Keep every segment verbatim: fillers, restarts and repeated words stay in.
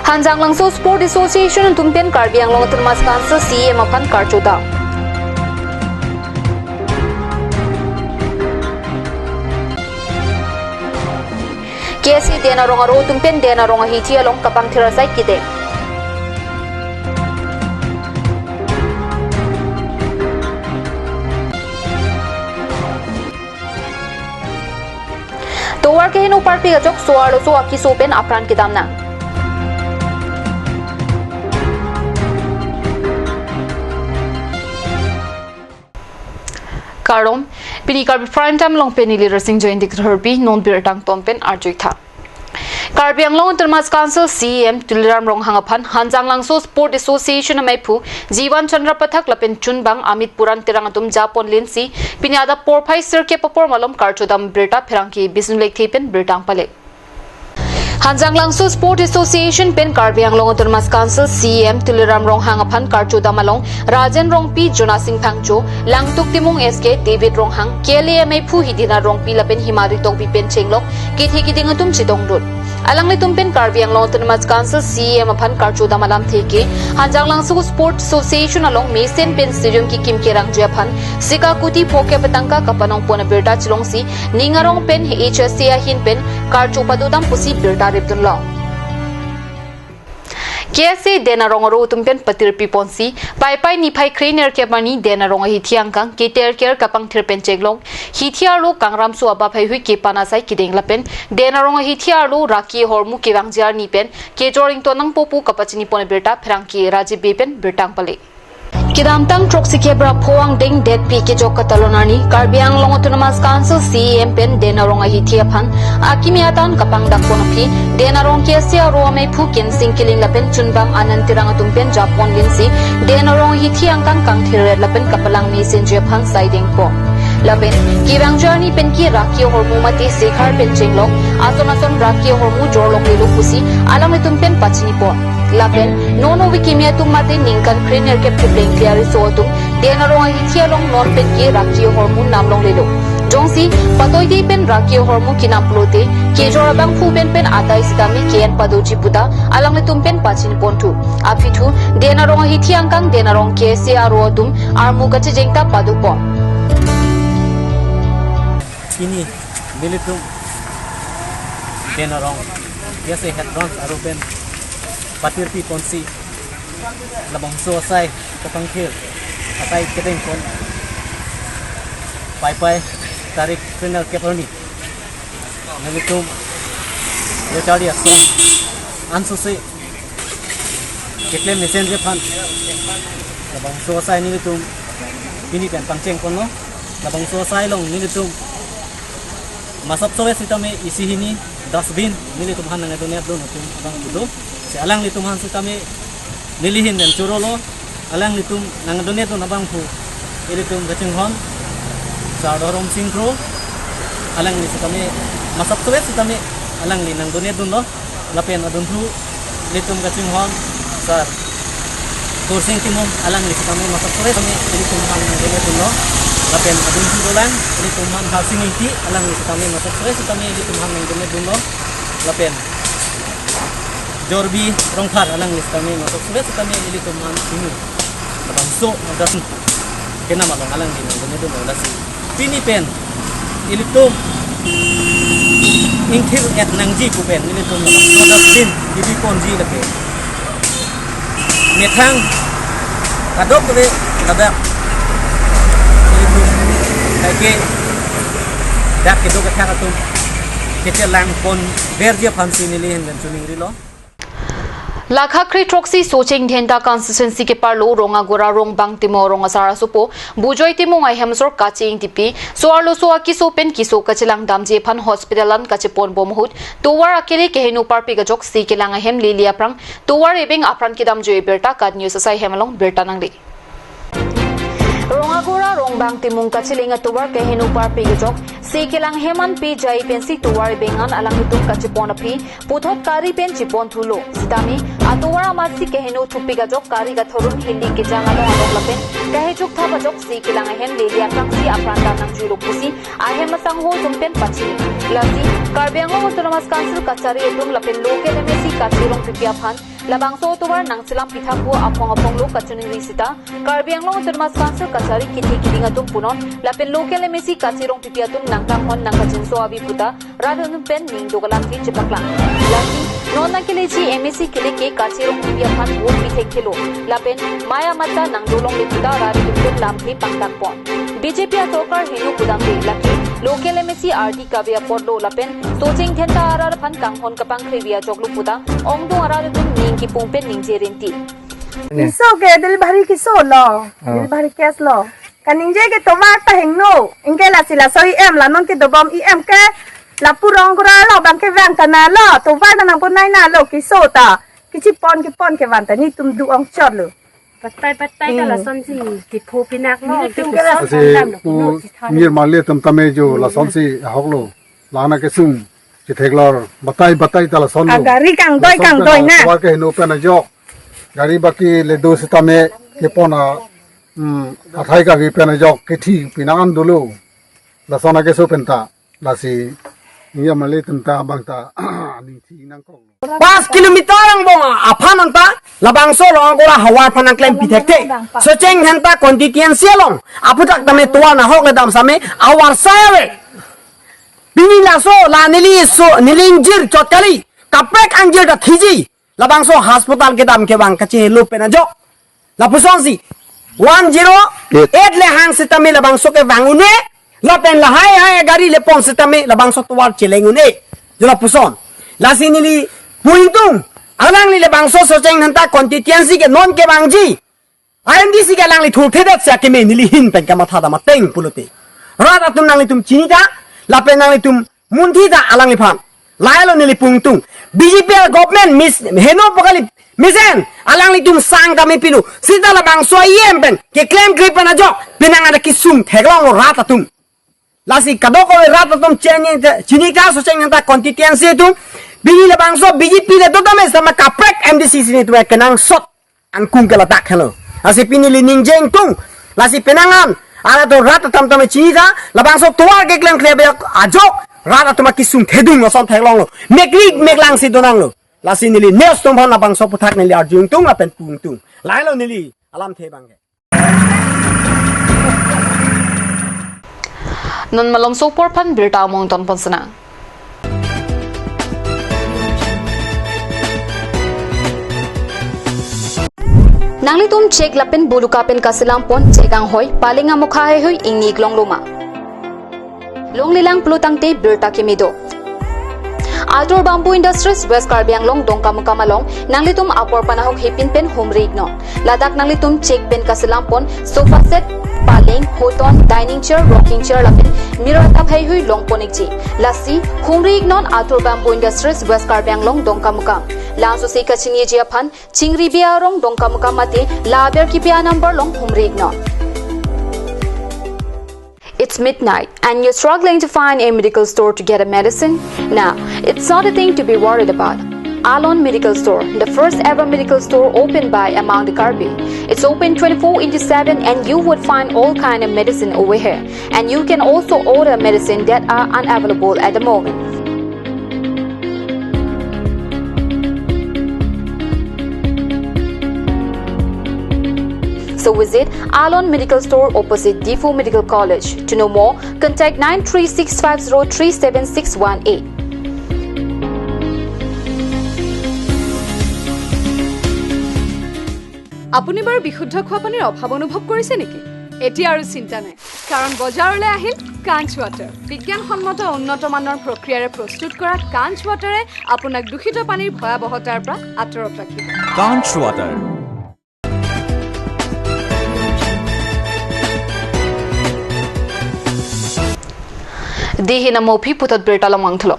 Hanjanglangso Sport Association atum pen Karbi Anglong Autonomous Council C E M aphan karcho dam. K S A Den Arong aro atum pen Den Arong ahithi along kapangthir asai kedeng. Tovar keheno parpik ajok so-arloso akeso pen apran kedam nang. Kardom, pini Karbi Prime Time along pen neli Rasing Joy Dikharbi, non birta angton pen arjuitha. Karbi Anglong Autonomous Council C E M Tuliram Ronghang aphan Hanjanglangso Sport Association ameiphu Jiwan Chandra Pathak lapen chunbang Amit Puran Terang atum japon linsi pini adap porphai sirkep apor malom karcho dam birta pherangke Bisnu Lekthe pen birta pale. Hanjanglangso Sport Association pen Karbi Anglong Autonomous Council C E M Tuliram Ronghang aphan karcho dam along Rajen Rongpi, Jonasing Phangcho, Langtuk Timung S K, David Ronghang, K L A ameiphu Hidina Rongpi lapen Himari Tokbi pen chenglok kethe keding atum chetongdun. Alanglitum pen Karbi Anglong Autonomous Council C E M aphan karcho dam alamthe ke Hanjanglangso Sport Association along mesen pen stadium kekim kerangji aphan sika kuti phokep atangka kapanong pon abirta chelongsi ning arong pen H S A ahin pen karcho padodam pusi birta ripdunlong. K S A Den Arong aro atum pen patirpi ponsi Paipai niphai kre-nerkep arni Den Arong ahithi angkang keterker kapangthir pen chenglok hithi arlo kangram so abap heihui kepan asai kedeng lapen Den Arong ahithi arlo raki ahormu kevangji arni pen kejor ington nangpo pu kapachini pon abirta pherangke Rajiv Bey pen birta pale. Kedamtang throksikep ra pho angdeng detpi kejok katalon arni Karbi Anglong Autonomous Council C E M pen Den Arong ahithi aphan akimi atan kapangdak pon aphi Den Arong K S A aro ameiphu Kensing Killing lapen chunbang Anand Terang atum pen japon linsi Den Arong ahithi angkang kangthir ret lapen kapalang mesenji aphan saideng pon. Lapen kevangji arni pen ke raki ahormu mate sekhar pen chenglok ason ason raki ahormu jorlonglelo pusi alanglitum pen pachini pon. Lapen non ove kimi atum mate ningkan kre-nerkep kepleng kre-ari so atum Den Arong ahithi along non pen ke raki ahormu namlonglelo. Jongsi patoide pen raki ahormu kenam pulote kejor abangphu pen pen atai sitame ke-en padoji puta alanglitum pen pachini ponthu. Aphi thu Den Arong ahithi angkang Den Arong K S A aro atum armu kachejeng ta padopon. Pini nelitum Den Arong K S A head branch aro pen patirpi ponsi labangso asai kapangthir asai kedeng pon Paipai tarik kre-nerkep arni nelitum lo charli ason ansose keklem mesenji aphan labangso asai nelitum pini pen pangcheng ponlo. Labangso asai along nelitum masap sore sitame isi hini dustbin nelitum aphan nangdonate dun atum abang pulo. Si alanglitum aphan sitame neli ahin pen chorolo, alanglitum nangdonate dun abangphu ilitum kachinghon Sar Dhorom Sing Kro, alangli sitame masap sore sitame alangli nangdonate dunlo. Lapen adunthu ilitum kachinghon Sar Kursing Timung, alangli sitame masap sore sitame ilitum aphan nangdonate dunlo. Lapen adunthu dolang ilitum aphan Harsing Ingti, alangli sitame masap sore sitame ilitum aphan nangdonate dunlo. Lapen Jorbi Rongphar, alangli sitame masap sore sitame ilitum aphan sini labangso adas kenam along alangli nangdonate dunlo. Lasi pini pen ilitum ingthir-et nangji pu pen ilitum labangso dustbin kebi ponji lapen methang kadokave ladak ilitum kaike dak kedo kethak atum kechelang ponverji aphansi neli ahin pen choningrilo. Lakha kre-throksi Socheng Dhenta constituency keparlo Rongagora Rongbang Timung Rong asar asopo Bujoi Timung ahem asor kache-ingtipi, so-arloso akeso pen keso kachelang damji aphan hospital an kachepon bom ahut tovar akele keheno parpik ajok si kelang ahem lele aphrang tovar ebeng apran kedamji abirta KAT News asai hem along birta nangle. Rongagora Rongbang Timung kachelang atovar keheno parpik ajok si kelang ahem an pejai pensi tovar ebeng an alanglitum kachepon aphi puthot kari pen chepon thulo. Sitame atovar amatsi keheno thupik ajok kari kathorun hili kejang along along lapen kahejok thap ajok si kelang ahem lele aphrangsi apran dam nangjuilo pusi ahem asangho atum pen pachini. Lasi Karbi Anglong Autonomous Council kachari atum lapen local M A C Kachirong P P aphan Labangso atovar nangchelam pithak pu aphong aphong lo kachiningri sita, Karbi Anglong Autonomous Council kachari kithi kiding atum punon, lapen local M A C Kache Rongpipi atum nangkanghon nangkachinso ave puta, rat atum pen ning dogalam ke chepaklang. Lasi, non nangkeleji M A C kelek ke Kache Rongpipi aphan vote pi thekthelo. Lapen, maya mata nangdolongle puta rat atum pen lamthe pangtangpon. B J P asorkar heno pudamde lake, local M A C ardi kave apotlo lapen, Socheng Dhenta arat aphan kanghon kapangkrevi ajoklo puta, ongdung arat atum ning kipung pen ningje rinti. Keso ke delivery keso lo, Ah. delivery case lo. Kaningje ke tovar ta hingno, ingke lasi laso E M la non ke dobom E M ke lapu Rongkura lo bang ke vang tana lo, tovar na nangpon nai na lo keso ta. Kechipon kepon ke van ta netum do-ong chot lo. Batai batai ta Hmm. lasonsi kipho pinak lo, Netum kipho ke la- Asi pu Nirmali atum tame jo lasonsi ahok lo. Lana kesung chetheklor batai batai ta lason lo. Agari kangdoi Lason kangdoi pen na. Tovar ke heno pen ajok. Gari baki le do sitame kepon a, hmm, athai kave pen ajok kethi pinangan dolo. Lason akeso penta. Lasi, Nirmali atum ta bang ta, aning thi nangkok. Pas kilometer angbong aphan anta, labangso Rongkura havar aphan nangklem pi thekthe. Socheng Dhenta constituency along, aphuthak tame tovar nahok le dam same, avar sai ave. Pini laso, la neli so, neli ingjir chot kali, kaprek angjir ta thiji. Labangso hospital kedam kevang kachelo pen ajok. Lapusonsi one zero eight le hang sitame labangso kevang un-e. Lapen lahai hai gari le pon sitame labangso tovar cheleng un-e. Jo lapuson. Lasi neli pu ingtung. Alangli labangso Socheng Dhenta constituency ke non kevangji. I M D C ke alangli thurthedet si akeme neli ahin pen kamatha dam ateng pulote. Rat atum nanglitum chini ta, lapen nanglitum munthi ta alangliphan. Lahelo neli pu ingtung. B J P government mis-, heno pu kali mesen, alanglitum sang tame pilo. Sita labangso E M pen, keklem kre pen ajok, penang ada kesung theklong rat atum. Lasi kadokave rat atum chini, chini ta Socheng Dhenta constituency atum. Pini labangso B J P le dotame sama kaprek M D C si netum kenangsot angkung ke ladak helo. Lasi pini neli ningje ingtung. Lasi penang an. Ara to rat atum tame chini ta. Labangso tovar keklem kre pen ajok. Rat atum akesung thedung ason theklong lo. Mekri meklang si donang lo. Lasi neli news atum aphan labangso aphuthak neli arju ingtung lapen pu ingtung. Lahelo neli alamthe abang ke. Non malom sopor aphan birta among ton pon sena. Nanglitum chek lapen buluka pen kaselam pon chek anghoi, paleng amokha heihui ingni klong loma. Longlelang pulo tangte birta keme do. Atur Bamboo Industries West Karbi Anglong Dongkamukam along nanglitum apor panahok hepin pen humri iknon. Ladak nanglitum chek pen kaselam pon sofa set, paleng, hoton, dining chair, rocking chair lapen mirror tap heihui long pon ikji. Lasi humri iknon Atur Bamboo Industries West Karbi Anglong Dongkamukam. Laso si kachiniji aphan Chingribi arong Dongkamukam mate la aber kipi anumber along humri iknon. It's midnight and you're struggling to find a medical store to get a medicine? Nah, it's not a thing to be worried about. Alon Medical Store, the first ever medical store opened by among the Karbi. It's open twenty-four into seven and you would find all kind of medicine over here. And you can also order medicine that are unavailable at the moment. So visit Alon Medical Store opposite Diphu Medical College. To know more, contact nine three six five zero three seven six one eight. আপুনি বাৰু বিশুদ্ধ খোৱা পানীৰ অভাৱ অনুভৱ কৰিছে নেকি? এতিয়া আৰু চিন্তা নাই, কাৰণ বজাৰলৈ আহিল কাঞ্চ ৱাটাৰ। বিজ্ঞানসন্মত উন্নত মানৰ প্ৰক্ৰিয়াৰে প্ৰস্তুত কৰা কাঞ্চ ৱাটাৰে আপোনাক দূষিত পানীৰ ভয়াৱহতাৰ পৰা আঁতৰত ৰাখিব। Kanch Water. Dei hin amo aphi puthot birta lamang thulo.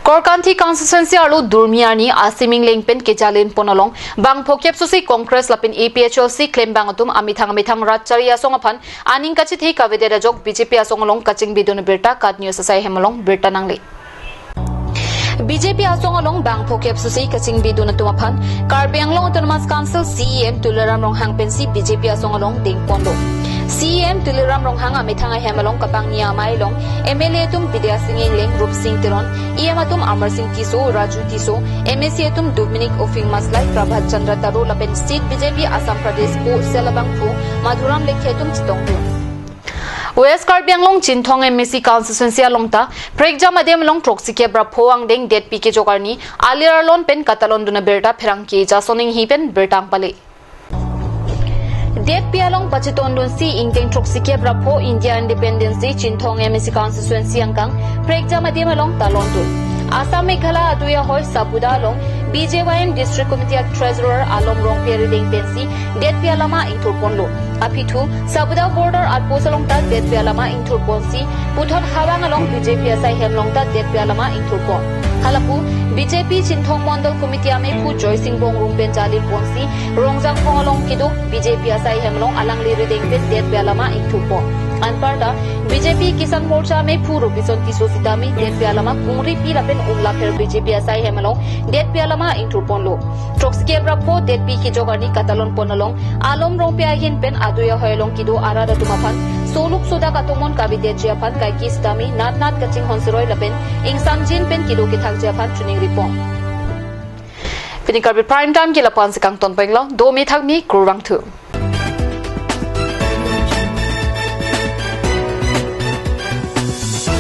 Korkanthi constituency arlo Durmi arni asiming lengpen kejalin pon along bangpho kep susi Congress lapen A P H L C klembang atum amethang amethang rat chari asong aphan aning kachethe kavedet ajok B J P asong along kachingbidun birta KAT News asai hem along birta nangle. B J P asong along bangpho kep susi kachingbidun atum aphan Karbi Anglong Autonomous Council C E M Tuliram Ronghang pensi B J P asong along dengponlo. C E M Tuliram Ronghang amethang ahem along kapangni amei along M L A atum Bidya Sing Engleng, Rup Sing Teron, E M atum Amar Sing Tisso, Raju Tisso, M A C atum Dominic Ophing Maslai, Prabhat Chandra Taro lapen State B J P Assam Pradesh Co cell abangphu Madhuram Lekthe atum chetongdun. West Karbi Anglong Chinthong M A C constituency along ta prekjam adim along throksi kep ra pho angdeng detpi kejok arni alir alon pen katalondun abirta pherangke Jason Enghi pen birta pale. Detpi along pachetondunsi ingdeng throksi kep ra pho India Independence Day Chinthong M A C constituency angkang prekjam adim along talondun. Assam Meghalaya adui ahoi Sabuda along B J Y N District Committee a Treasurer Alom Rongpi arideng pensi detpi alama ingthurponlo. Aphi thu Sabuda border outpost along ta detpi alama ingthurponsi puthot Hawang along B J P asai hem along ta detpi alama ingthurpon. Halapu B J P Chinthong Mondol Committee ameiphu Joy Sing Bongrung pen jalirponsi Rongjangphong along kedo B J P asai hem along alangli rideng pen detpi alama ingthurpon. Anparta B J P Kisan Morcha ameiphu Robison Tisso sitame detpi alama Kungripi lapen Umlapher B J P asai hem along detpi alama ingthurponlo. Throksi kep ra pho detpi kejok arni katalonpon along Alom Rongpi ahin pen adui ahoi along kedo arat atum aphan soluk sodak atomon kavedetji aphan kaike sitame natnat kachinghon seroi lapen ingsamjin pen kedo kethakji aphan chiningripon. Pini Karbi Prime Time ke lapu-ansi kangtonpenglo, do me thak me, kurvangthu.